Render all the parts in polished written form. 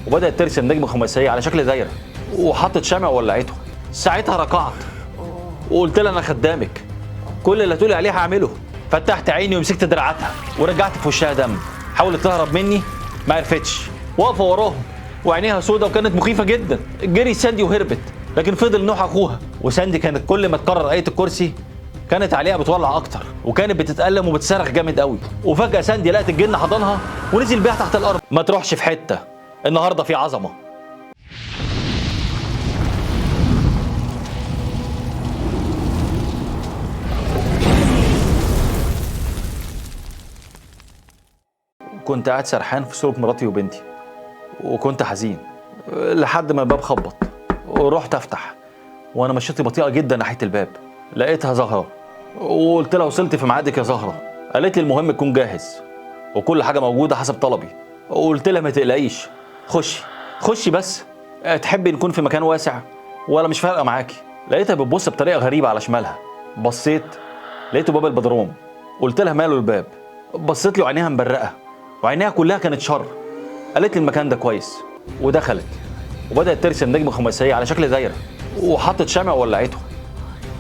وبدات ترسم نجمه خماسيه على شكل دايرة، وحطت شمع وولعته. ساعتها ركعت وقلت لها انا خدامك، كل اللي هتقولي عليه هعمله. فتحت عيني ومسكت دراعاتها ورجعت في وشها دم. حاولت تهرب مني ما عرفتش، واقفة وراهم وعينيها سودة وكانت مخيفة جدا. جري ساندي وهربت، لكن فضل نوح اخوها. وساندي كانت كل ما تكرر آية الكرسي كانت عليها بتولع اكتر، وكانت بتتألم وبتصرخ جامد قوي. وفجأة ساندي لقت الجن حضنها ونزل بيها تحت الارض. ما تروحش في حتة، النهارده في عظمه. كنت قاعد سرحان في صورة مراتي وبنتي، وكنت حزين لحد ما الباب خبط ورحت افتح، وانا مشيتي بطيئه جدا ناحية الباب. لقيتها زهره، وقلت لها وصلت في ميعادك يا زهره. قالت لي المهم تكون جاهز وكل حاجة موجودة حسب طلبي. وقلت لها ما تقلقيش، خشي خشي، بس تحبي نكون في مكان واسع ولا مش فارقه معاكي؟ لقيتها بتبص بطريقة غريبة على شمالها. بصيت لقيته باب البدروم. قلت لها ماله الباب؟ بصيت لي وعينيها مبرقه وعينيها كلها كانت شر. قالت لي المكان ده كويس، ودخلت وبدات ترسم نجمه خماسيه على شكل دايرة، وحطت شمع وولعته.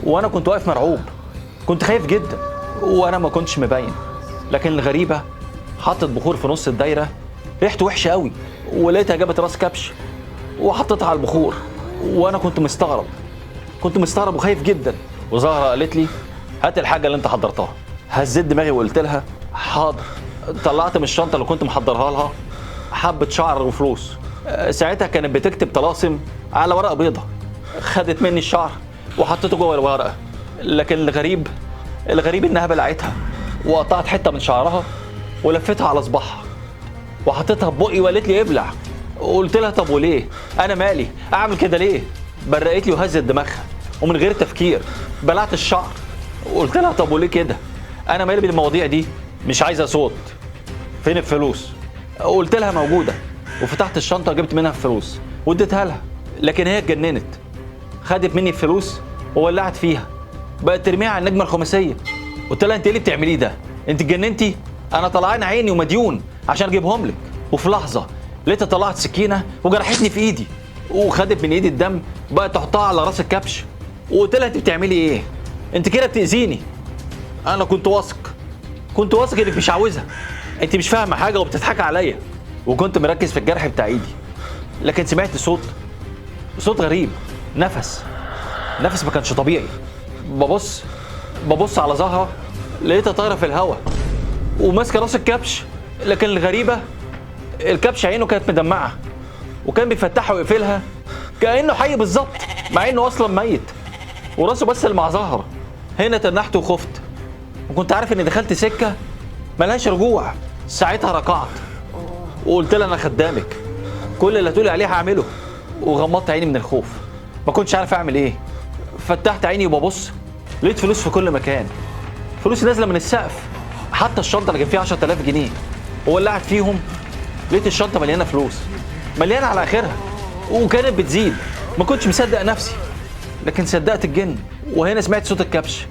وانا كنت واقف مرعوب، كنت خايف جدا، وانا ما كنتش مبين. لكن الغريبة حطت بخور في نص الدايرة، ريحته وحشة قوي، ولقيتها جابت راس كبش وحطتها على البخور. وانا كنت مستغرب، كنت مستغرب وخايف جدا. وزهرة قالت لي هات الحاجة اللي انت حضرتها. هزيت دماغي وقلت لها حاضر. طلعت من الشنطة اللي كنت محضرها لها حبه شعر وفلوس. ساعتها كانت بتكتب طلاسم على ورقة بيضة. خدت مني الشعر وحطيته جوه الورقة. لكن الغريب انها بلعتها وقطعت حتة من شعرها ولفتها على صباعها وحطيتها في بقي وقالت لي ابلع. قلت لها طب وليه؟ انا مالي اعمل كده ليه؟ برقت لي وهزت دماغها، ومن غير تفكير بلعت الشعر. قلت لها طب وليه كده؟ انا مالي بالمواضيع دي، مش عايزه صوت، فين الفلوس؟ قلت لها موجودة. وفتحت الشنطة وجبت منها الفلوس واديتها لها. لكن هي اتجننت، خدت مني الفلوس وولعت فيها، بقت ترميها على النجمة الخماسيه. قلت لها انت ايه اللي بتعمليه ده؟ انت اتجننتي؟ انا طلعان عيني ومديون عشان اجيبهم لك. وفي لحظة لقيتها طلعت سكينة وجرحتني في ايدي، وخدت من ايدي الدم وبقت تحطها على راس الكبش. وقلت لها انت بتعملي ايه؟ انت كده بتاذيني. انا كنت واثق، كنت واثق انك مش عاوزها، انت مش فاهمه حاجة وبتضحكي عليا. وكنت مركز في الجرح بتاع ايدي، لكن سمعت صوت غريب، نفس ما كانش طبيعي. ببص على زهره، لقيتها طايره في الهواء وماسكه راس الكبش. لكن الغريبة الكبش عينه كانت مدمعه، وكان بيفتحها ويقفلها كانه حي بالظبط، مع انه اصلا ميت، وراسه بس اللي مع زهره. هنا تنحت وخفت، وكنت عارف اني دخلت سكة ملهاش رجوع. ساعتها ركعت وقلت لها انا خدامك، كل اللي هتقولي عليه هعمله. وغمضت عيني من الخوف، ما كنتش عارف اعمل ايه. فتحت عيني وببص لقيت فلوس في كل مكان، فلوس نازله من السقف، حتى الشنطة اللي كان فيها 10000 جنيه وولعت فيهم. لقيت الشنطة مليانة فلوس، مليانة على اخرها، وكانت بتزيد. ما كنتش مصدق نفسي، لكن صدقت الجن. وهنا سمعت صوت الكبش،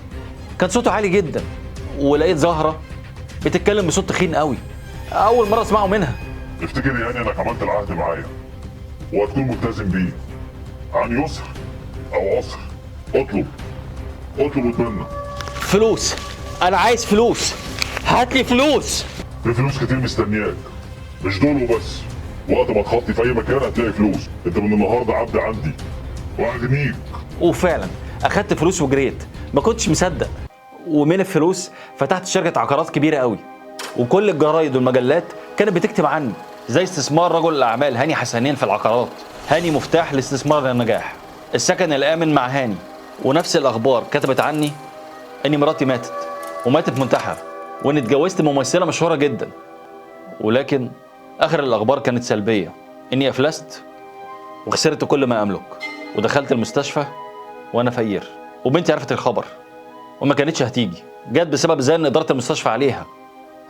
كان صوته عالي جدا، ولقيت زهره بتتكلم بصوت تخين قوي، اول مرة اسمعه منها. افتكر يعني انك عملت العهد معايا وهتكون ملتزم بيه، عن يسر او عسر. اطلب اطلب واتمنى. فلوس، انا عايز فلوس، هات لي فلوس. في فلوس كتير مستنياك، مش دول وبس. وقت ما تخطي في اي مكان هتلاقي فلوس. انت من النهارده عبد عندي وهغنيك. وفعلا اخدت فلوس وجريت، ما كنتش مصدق. ومن الفلوس فتحت شركة عقارات كبيرة قوي، وكل الجرايد والمجلات كانت بتكتب عني، زي استثمار رجل الاعمال هاني حسنين في العقارات، هاني مفتاح لاستثمار النجاح، السكن الامن مع هاني. ونفس الاخبار كتبت عني اني مراتي ماتت، وماتت منتحره، واني اتجوزت ممثلة مشهورة جدا. ولكن اخر الاخبار كانت سلبية، اني افلست وخسرت كل ما املك، ودخلت المستشفى وانا فقير. وبنتي عرفت الخبر وما كانتش هتيجي، جت بسبب زن ادارة المستشفى عليها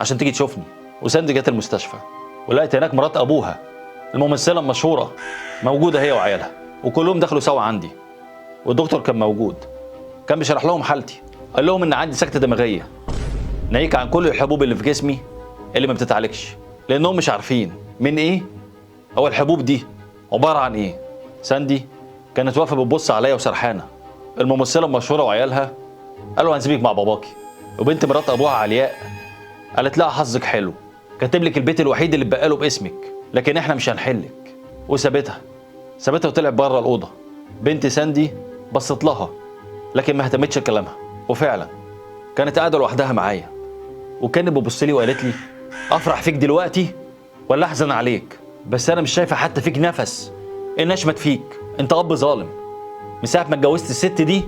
عشان تيجي تشوفني. وساندي جت المستشفى ولقيت هناك مرات ابوها الممثلة المشهورة موجودة هي وعيالها، وكلهم دخلوا سوا عندي. والدكتور كان موجود، كان بيشرح لهم حالتي، قال لهم ان عندي سكته دماغية ناهيك عن كل الحبوب اللي في جسمي اللي ما بتتعالجش، لانهم مش عارفين من ايه او الحبوب دي عبارة عن ايه؟ ساندي كانت واقفة بتبص عليا وسرحانه. الممثلة المشهورة وعيالها قالوا هنسيبك مع باباكي، وبنت مرات ابوها علياء قالت لها حظك حلو، كاتب لك البيت الوحيد اللي اتبقى له باسمك، لكن احنا مش هنحلك. وسابتها، سابتها وطلعت بره الاوضة. بنت ساندي بصت لها لكن ما اهتمتش بكلامها، وفعلا كانت قاعدة لوحدها معايا، وكانت بتبص لي وقالت لي افرح فيك دلوقتي ولا احزن عليك؟ بس انا مش شايفه حتى فيك نفس ان اشمت فيك، انت اب ظالم. من ساعة ما اتجوزت الست دي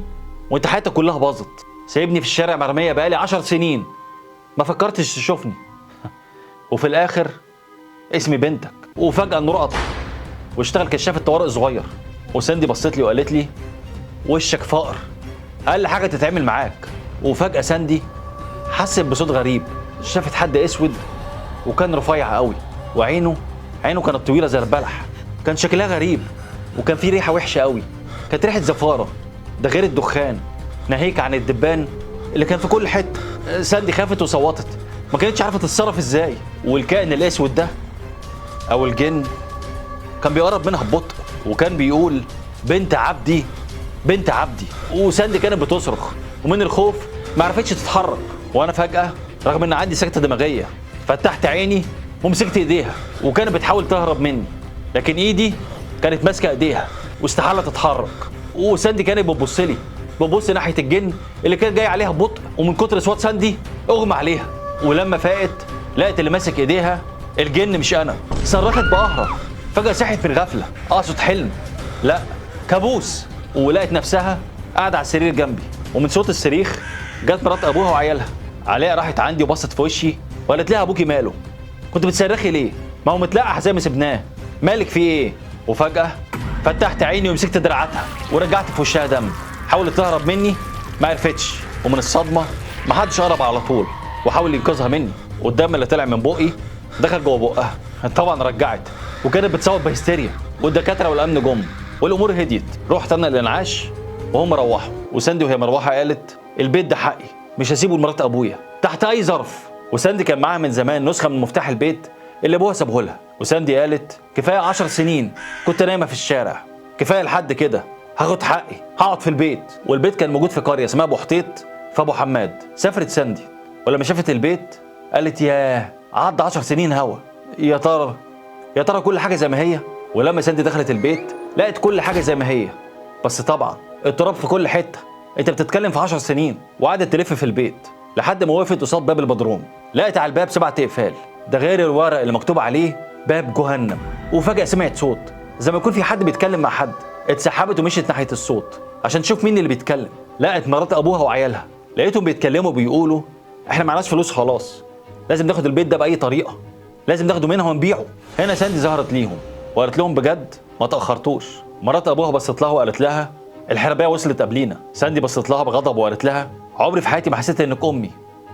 وانت حياتك كلها باظت، سايبني في الشارع مرمية بقالي 10 سنين، ما فكرتش تشوفني، وفي الاخر اسمي بنتك. وفجاة النور قطع واشتغل كشاف الطوارئ صغير، وساندي بصت لي وقالت لي وشك فقر، اقل حاجة تتعمل معاك. وفجاة ساندي حست بصوت غريب، شافت حد اسود وكان رفيع قوي، وعينه عينه كانت طويلة زي البلح، كان شكلها غريب، وكان في ريحه وحشة قوي، كانت ريحه زفاره، ده غير الدخان، ناهيك عن الدبان اللي كان في كل حتة. ساندي خافت وصوتت، ما كانتش عارفه تتصرف ازاي. والكائن الاسود ده او الجن كان بيقرب منها ببطء، وكان بيقول بنت عبدي بنت عبدي. وساندي كانت بتصرخ، ومن الخوف ما عرفتش تتحرك. وانا فجأة رغم ان عندي سكتة دماغية فتحت عيني ومسكت ايديها، وكانت بتحاول تهرب مني، لكن ايدي كانت ماسكة ايديها واستحالة تتحرك. وساندي كانت بتبص لي، بتبص ناحية الجن اللي كان جاي عليها ببطء، ومن كتر صوت ساندي اغمى عليها. ولما فاقت لقت اللي ماسك ايديها الجن مش انا. صرخت بقهرة، فجأة صحت من غفلة، اقصد حلم، لا كابوس، ولقت نفسها قاعدة على السرير جنبي. ومن صوت الصريخ جت مرات ابوها وعيالها. علاء راحت عندي وبصت في وشي وقالت لها ابوكي ماله؟ كنت بتصرخي ليه؟ ما هو متلقح زي ما سبناه، مالك في ايه؟ وفجأة فتحت عيني ومسكت دراعتها ورجعت في وشها دم. حاولت تهرب مني ما عرفتش، ومن الصدمة ما حدش قرب على طول وحاول ينقذها مني، والدم اللي طلع من بقي دخل جوه بقها. طبعا رجعت وكانت بتصوت بهستيريا، والدكاتره والامن جم والامور هديت. رحت انا الانعاش وهم روحوا. وساندي وهي مروحة قالت البيت ده حقي، مش هسيبه لمرات ابويا تحت اي ظرف. وساندي كان معاها من زمان نسخه من مفتاح البيت اللي ابوها سابه لها. وساندي قالت كفاية 10 سنين كنت نايمة في الشارع، كفاية لحد كده، هاخد حقي، هقعد في البيت. والبيت كان موجود في قرية اسمها ابو حطيط في ابو حماد. سافرت ساندي، ولما شافت البيت قالت ياه، عدى 10 سنين هوا، يا ترى يا ترى كل حاجة زي ما هي. ولما ساندي دخلت البيت لقت كل حاجة زي ما هي، بس طبعا التراب في كل حتة، انت بتتكلم في 10 سنين. وقعدت تلف في البيت لحد ما وقفت قصاد باب البدروم، لقت على الباب 7 اقفال، ده غير الورق اللي مكتوب عليه باب جهنم. وفجأة سمعت صوت زي ما يكون في حد بيتكلم مع حد. اتسحبت ومشيت ناحية الصوت عشان تشوف مين اللي بيتكلم. لقت مرات ابوها وعيالها، لقيتهم بيتكلموا بيقولوا احنا معناش فلوس خلاص، لازم ناخد البيت ده بأي طريقة، لازم ناخده منها ونبيعه. هنا ساندي ظهرت ليهم وقالت لهم بجد ما تأخرتوش. مرات ابوها بصت لها وقالت لها الحربايه وصلت قبلينا. ساندي بصت لها بغضب وقالت لها عمري في حياتي ما حسيت انك امي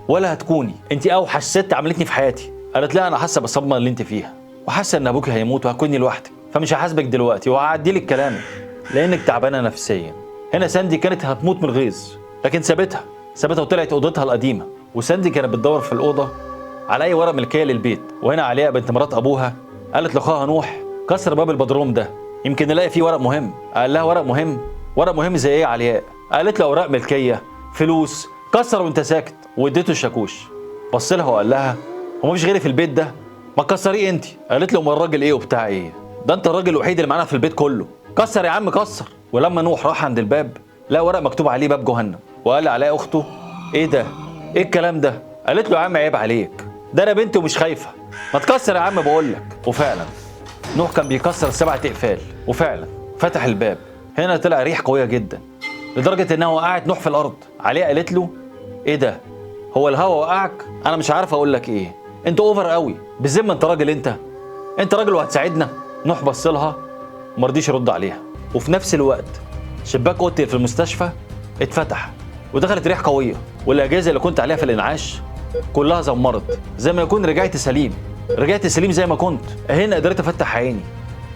ولا هتكوني، انت اوحش ست عملتني في حياتي. قالت لها انا حاسه بالصدمة اللي انت فيها، وحاسه ان ابوك هيموت وهكوني لوحدك، فمش هحاسبك دلوقتي وهعدي لك كلامك لانك تعبانة نفسيا. هنا ساندي كانت هتموت من الغيظ، لكن سابتها وطلعت اوضتها القديمة. وساندي كانت بتدور في الاوضة على اي ورق ملكية للبيت. وهنا علياء بنت مرات ابوها قالت لاخوها نوح كسر باب البدروم ده، يمكن نلاقي فيه ورق مهم. قال لها ورق مهم؟ ورق مهم زي ايه يا علياء؟ قالت له اوراق ملكية، فلوس، كسر وانت ساكت. واديته الشاكوش. بص لها وقال لها هو مفيش غيري في البيت ده، ما تكسريه انت. قالت له امال الراجل ايه وبتاع ايه؟ ده انت الراجل الوحيد اللي معانا في البيت كله، كسر يا عم كسر. ولما نوح راح عند الباب لقى ورق مكتوب عليه باب جهنم، وقال لعلاء اخته ايه ده؟ ايه الكلام ده؟ قالت له يا عم عيب عليك، ده انا بنتي ومش خايفة، ما تكسر يا عم بقول لك. وفعلا نوح كان بيكسر 7 اقفال، وفعلا فتح الباب. هنا طلع ريح قوية جدا لدرجة انها وقعت نوح في الارض. علياء قالت له ايه ده؟ هو الهوا وقعك؟ انا مش عارف اقول لك ايه، انت over قوي، بالذمه انت راجل، انت راجل وهتساعدنا. نوح بص لها وما رضيش يرد عليها. وفي نفس الوقت شباك اوضتي في المستشفى اتفتح ودخلت ريح قوية، والاجهزة اللي كنت عليها في الانعاش كلها زمرت زي ما يكون رجعت سليم، رجعت سليم زي ما كنت. هنا قدرت افتح عيني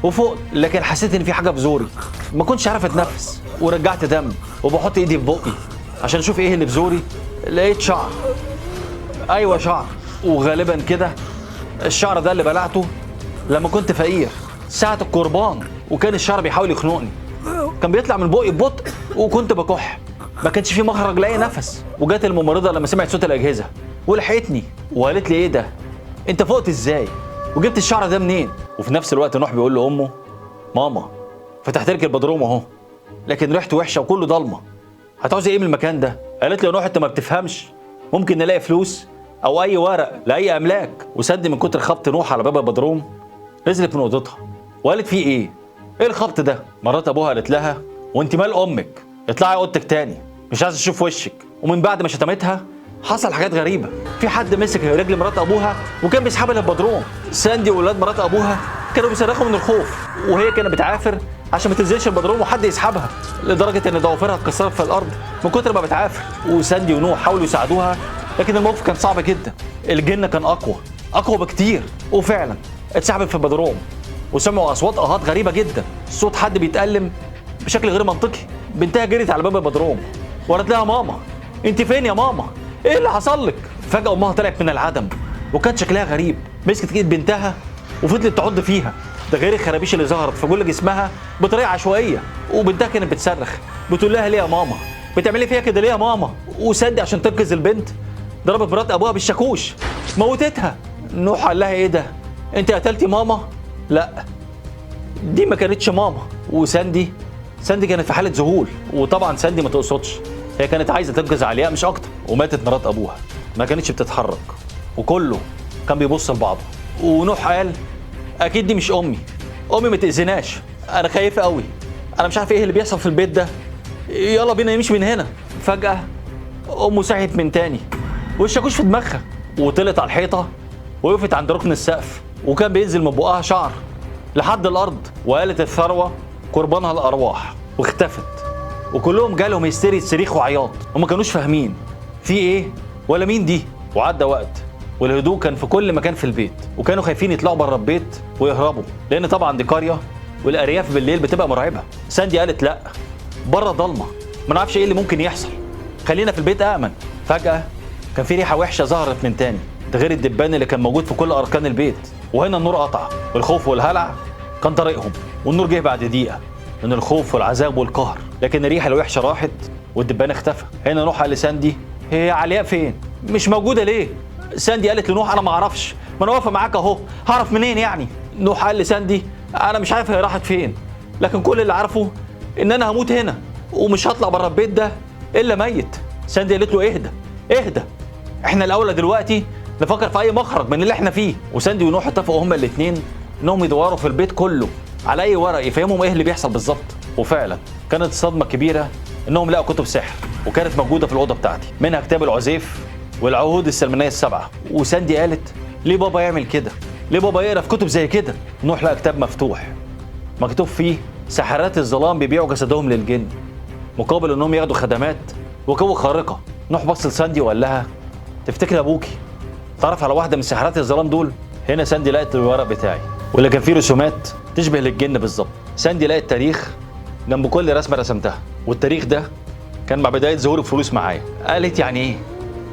وفوق، لكن حسيت ان في حاجة في زوري، ما كنتش عارف اتنفس، ورجعت دم وبحط ايدي في بقي عشان اشوف ايه اللي في زوري. لقيت شعر، ايوه شعر، وغالبا كده الشعر ده اللي بلعته لما كنت فقير. ساعة القربان، وكان الشعر بيحاول يخنقني، كان بيطلع من بقي ببطء وكنت بكح، ما كانش في مخرج لاي نفس. وجت الممرضة لما سمعت صوت الاجهزة ولحقتني وقالت لي ايه ده؟ انت فقت ازاي؟ وجبت الشعر ده منين؟ وفي نفس الوقت نوح بيقول لامه ماما فتحت لك البدروم اهو، لكن ريحته وحشة وكله ضلمة، هتعوزي ايه من المكان ده؟ قالت لي يا نوح انت ما بتفهمش، ممكن نلاقي فلوس او اي ورق لاي املاك. وسد من كتر خبط نوح على باب البدروم نزلت من اوضتها وقالت في ايه؟ ايه الخبط ده؟ مرات ابوها قالت لها وانت مال امك؟ اطلعي اوضتك تاني، مش عايز اشوف وشك. ومن بعد ما شتمتها حصل حاجات غريبة، في حد مسك رجل مرات ابوها وكان بيسحبها للبدروم. ساندي واولاد مرات ابوها كانوا بيصرخوا من الخوف، وهي كانت بتعافر عشان ما تنزلش البدروم وحد يسحبها، لدرجة ان ضوافرها اتكسرت في الارض من كتر ما بتعافر. وساندي ونوح حاولوا يساعدوها لكن الموقف كان صعب جدا، الجن كان اقوى اقوى بكتير، وفعلا اتسحبت في البدروم. وسمعوا اصوات اهات غريبة جدا، صوت حد بيتألم بشكل غير منطقي. بنتها جريت على باب البدروم وقالت لها ماما انت فين يا ماما؟ ايه اللي حصل لك؟ فجأة امها طلعت من العدم وكان شكلها غريب، مسكت ايد بنتها وفضلت تعض فيها، ده غير الخرابيش اللي ظهرت في كل جسمها بطريقة عشوائية. وبنتها كانت بتصرخ بتقول لها ليه يا ماما؟ بتعملي فيها كده ليه يا ماما؟ وساندي عشان تنقذ البنت ضربت مرات ابوها بالشاكوش موتتها. نوح قال لها ايه ده؟ انت قتلتي ماما؟ لا دي ما كانتش ماما. وساندي كانت في حاله ذهول، وطبعا ساندي ما تقصدش، هي كانت عايزه تنقذ علياء مش اكتر. وماتت مرات ابوها، ما كانتش بتتحرك وكله كان بيبص لبعضه. ونوح قال اكيد دي مش امي، امي ما تاذيناش، انا خايفة قوي، انا مش عارف ايه اللي بيحصل في البيت ده، يلا بينا نمشي من هنا. فجاة امه صحيت من تاني والشاكوش في دماغها، وطلعت على الحيطة وقفت عند ركن السقف، وكان بينزل من بقها شعر لحد الارض، وقالت الثروة قربانها الارواح، واختفت. وكلهم جالهم هستيريا صريخ وعياط، وما كانوش فاهمين في ايه ولا مين دي. وعدى وقت والهدوء كان في كل مكان في البيت، وكانوا خايفين يطلعوا بره البيت ويهربوا، لان طبعا دي قرية والارياف بالليل بتبقى مرعبة. ساندي قالت لا، بره ضلمة، ما نعرفش ايه اللي ممكن يحصل، خلينا في البيت امن. فجاة كان في ريحه وحشة ظهرت من تاني، ده غير الدبان اللي كان موجود في كل اركان البيت. وهنا النور قطع، والخوف والهلع كان طريقهم، والنور جه بعد دقيقة من الخوف والعذاب والقهر، لكن الريحة الوحشة راحت والدبان اختفى. هنا نوح قال لساندي هي علياء فين؟ مش موجودة ليه؟ ساندي قالت لنوح انا ما اعرفش، ما انا واقفة معاك اهو، هعرف منين يعني؟ نوح قال لساندي انا مش عارف هي راحت فين، لكن كل اللي عارفه ان انا هموت هنا ومش هطلع بره البيت ده الا ميت. ساندي قالت له اهدى اهدى، احنا الاولى دلوقتي نفكر في اي مخرج من اللي احنا فيه. وساندي ونوح اتفقوا هما الاثنين انهم يدوروا في البيت كله على اي ورق يفهمهم ايه اللي بيحصل بالظبط. وفعلا كانت صدمة كبيرة انهم لقوا كتب سحر، وكانت موجودة في الاوضة بتاعتي، منها كتاب العزيف والعهود السلمانيه السبعة. وساندي قالت ليه بابا يعمل كده؟ ليه بابا يقرا في كتب زي كده؟ نوح لقى كتاب مفتوح مكتوب فيه سحرات الظلام بيبيعوا جسدهم للجن مقابل انهم ياخدوا خدمات وقوه خارقة. نوح بص لساندي وقال لها تفتكر ابوكي تعرف على واحدة من سحرات الظلام دول؟ هنا ساندي لقت الورق بتاعي واللي كان فيه رسومات تشبه للجن بالظبط. ساندي لقت تاريخ جنب كل رسمه رسمتها، والتاريخ ده كان مع بداية ظهور الفلوس معايا. قالت يعني ايه؟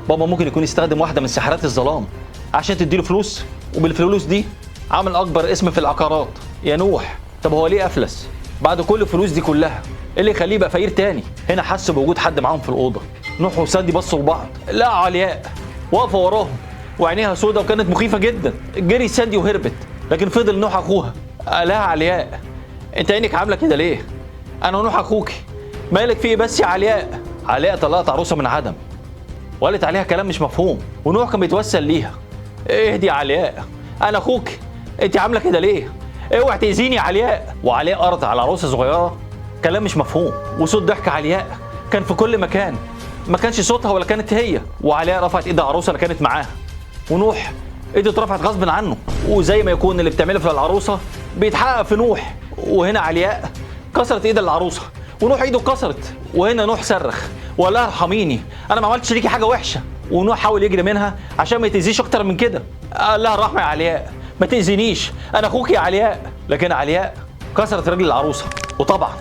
بابا ممكن يكون استخدم واحدة من سحرات الظلام عشان تديله فلوس، وبالفلوس دي عمل اكبر اسم في العقارات. يا نوح طب هو ليه افلس بعد كل الفلوس دي كلها؟ ايه اللي يخليه يبقى فقير تاني؟ هنا حسوا بوجود حد معاهم في الاوضة. نوح وساندي بصوا لبعض، لا علياء واقفة وراهم وعينيها سودا وكانت مخيفة جدا. جري ساندي وهربت، لكن فضل نوح اخوها. قالها علياء انت عينك عامله كده ليه؟ انا نوح اخوكي، مالك في ايه بس يا علياء؟ علياء طلعت عروسه من عدم وقالت عليها كلام مش مفهوم، ونوح كان بيتوسل ليها اهدي يا علياء انا اخوك، انت عامله كده ليه؟ اوعي تاذيني يا علياء. وعلياء قرت على عروسه صغيرة كلام مش مفهوم، وصوت ضحك علياء كان في كل مكان، ما كانش صوتها ولا كانت هي. وعلياء رفعت ايد العروسة اللي كانت معاها، ونوح ايده اترفعت غصب عنه، وزي ما يكون اللي بتعمله في العروسة بيتحقق في نوح. وهنا علياء كسرت ايد العروسة ونوح ايده اتكسرت، وهنا نوح صرخ وقال لها ارحميني انا ما عملتش ليكي حاجة وحشة. ونوح حاول يجري منها عشان ما يتاذيش اكتر من كده، قال لها الرحمة يا علياء ما تاذينيش انا اخوك يا علياء. لكن علياء كسرت رجل العروسة، وطبعا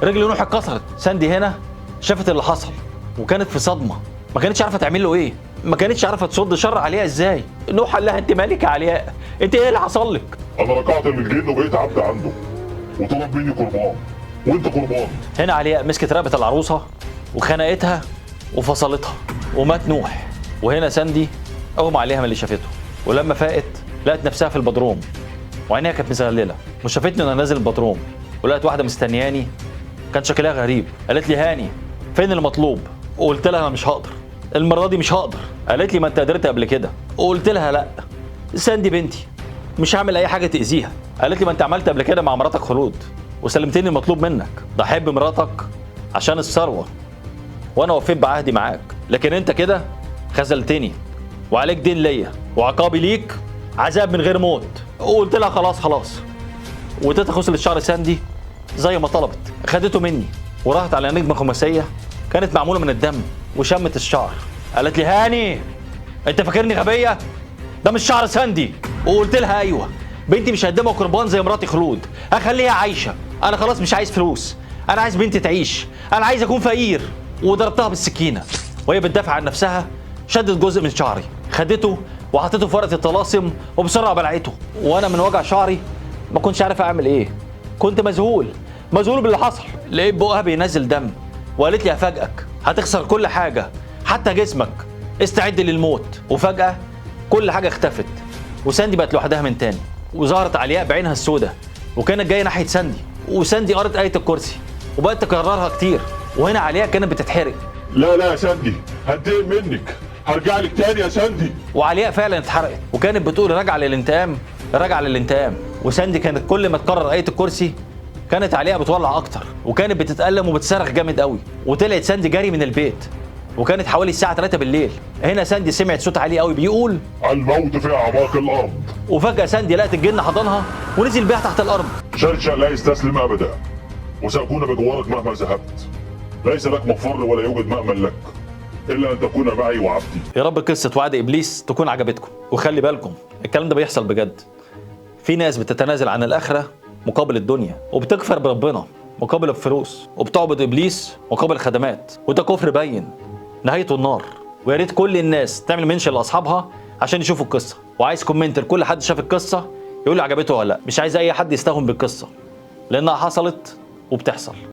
رجل نوح اتكسرت. ساندي هنا شافت اللي حصل وكانت في صدمة، ما كانتش عارفه تعمل له ايه، ما كانتش عارفه تصد شر علياء ازاي. نوح قال لها انت مالك يا علياء؟ انت ايه اللي حصل لك؟ انا ركعت للجن وبقيت عبد عنده، وطلب مني قربان، وانت قربان. هنا علياء مسكت رقبة العروسة وخنقتها وفصلتها ومات نوح. وهنا ساندي اغمى عليها من اللي شافته، ولما فاقت لقت نفسها في البدروم وعينيها كانت مزغلله، وشافتني وانا نازل البدروم ولقت واحدة مستنياني كان شكلها غريب. قالت لي هاني فين المطلوب؟ وقلت لها انا مش هقدر المرة دي، مش هقدر. قالت لي ما انت قدرت قبل كده. وقلت لها لا، ساندي بنتي مش هعمل اي حاجة تاذيها. قالت لي ما انت عملت قبل كده مع مراتك خلود وسلمتني المطلوب منك، ضحيت بمراتك عشان الثروة وانا وفيت بعهدي معاك، لكن انت كده خذلتني وعليك دين ليا وعقابي ليك عذاب من غير موت. وقلت لها خلاص خلاص. واديتها خصلة شعر ساندي زي ما طلبت، خدته مني وراحت على نجمه خماسيه كانت معمولة من الدم وشمت الشعر. قالت لي هاني انت فاكرني غبية؟ ده مش شعر ساندي. وقلت لها ايوه بنتي مش هقدمها قربان زي مراتي خلود، هخليها عايشه، انا خلاص مش عايز فلوس، انا عايز بنتي تعيش، انا عايز اكون فقير. وضربتها بالسكينة وهي بتدافع عن نفسها، شدت جزء من شعري خدته وحطيته في ورقة الطلاسم وبسرعة بلعته، وانا من وجع شعري ما كنتش عارف اعمل ايه، كنت مذهول مذهول باللي حصل. لقيت بقها بينزل دم وقالت لي هفاجئك، هتخسر كل حاجة حتى جسمك، استعد للموت. وفجاة كل حاجة اختفت وساندي بقت لوحدها من تاني، وظهرت علياء بعينها السوداء وكانت جاية ناحية ساندي، وساندي قرت آية الكرسي وبقت تكررها كتير، وهنا علياء كانت بتتحرق. لا لا يا ساندي، هتضايق منك، هرجع لك تاني يا ساندي. وعلياء فعلا اتحرقت وكانت بتقول راجعه للانتقام راجعه للانتقام. وساندي كانت كل ما تكرر آية الكرسي كانت علياء بتولع اكتر وكانت بتتألم وبتصرخ جامد قوي. وطلعت ساندي جري من البيت وكانت حوالي الساعة 3 بالليل. هنا ساندي سمعت صوت عالي قوي بيقول الموت في اعماق الارض. وفجأة ساندي لقت الجن حضنها ونزل بيها تحت الارض. شرشق لا يستسلم ابدا، وساكون بجوارك مهما ذهبت، ليس لك مفر ولا يوجد مأمن لك الا ان تكون معي وعبدي. يا رب قصة وعد إبليس تكون عجبتكم، وخلي بالكم الكلام ده بيحصل بجد. في ناس بتتنازل عن الآخرة مقابل الدنيا، وبتكفر بربنا مقابل الفلوس، وبتعبد إبليس مقابل خدمات، وده كفر باين نهايته النار. ويا ريت كل الناس تعمل mention لأصحابها عشان يشوفوا القصة. وعايز comment لكل حد شاف القصة يقول لي عجبته ولا لا، مش عايز أي حد يستهون بالقصة لأنها حصلت وبتحصل.